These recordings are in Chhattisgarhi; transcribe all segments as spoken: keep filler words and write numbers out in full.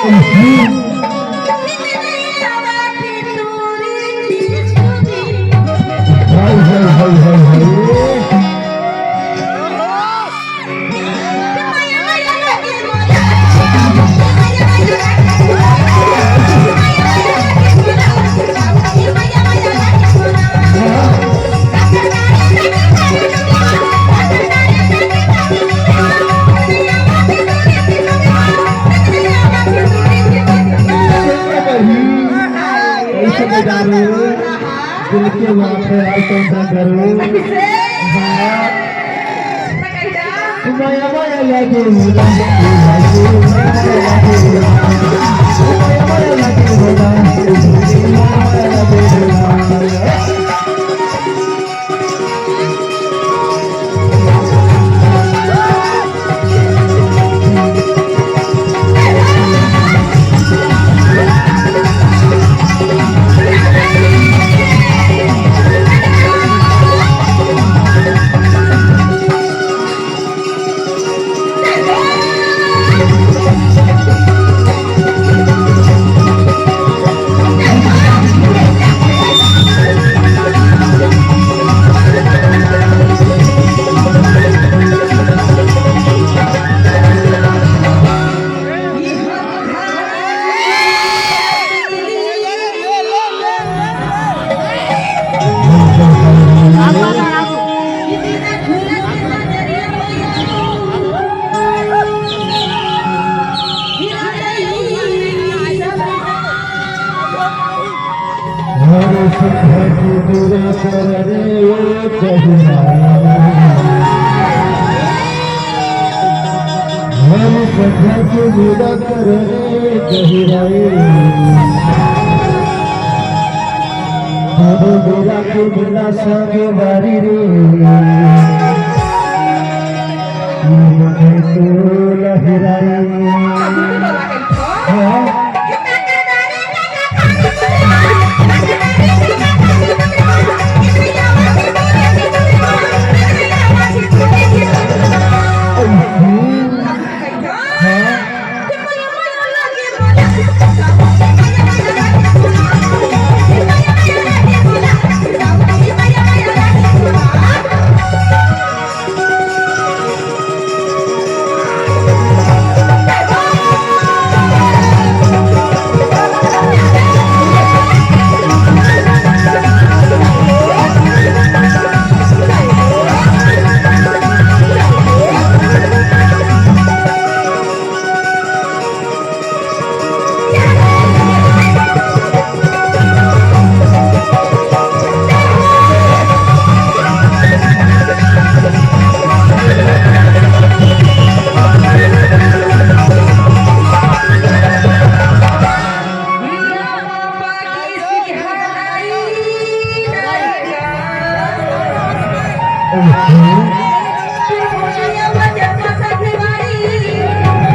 हाय, हाय, हाय, हाय, हाय। कैसे बजा रहे हो? दिल के बात है यार, कौन सा करूं? हाँ। माया माया लागे मोला, माया माया लागे मोला, माया माया लागे मोला।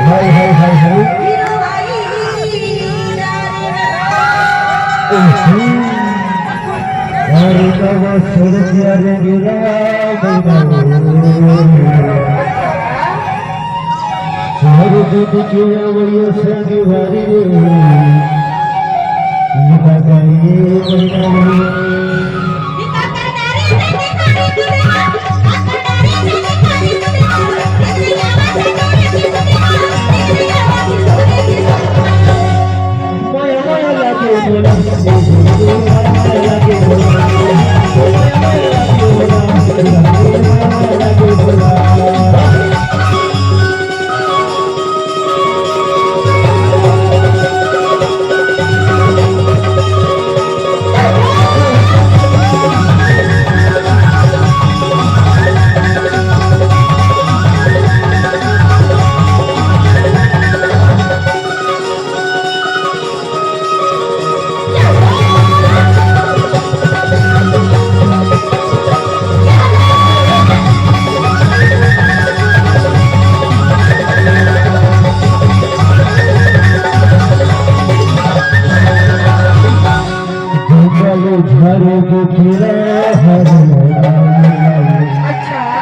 हाय, हाय, हाय, हाय। अरे बाबा, छोड़ दिया रे गिरा बाबा। हर दूध के अवैया संग वारी रे, लुका गई।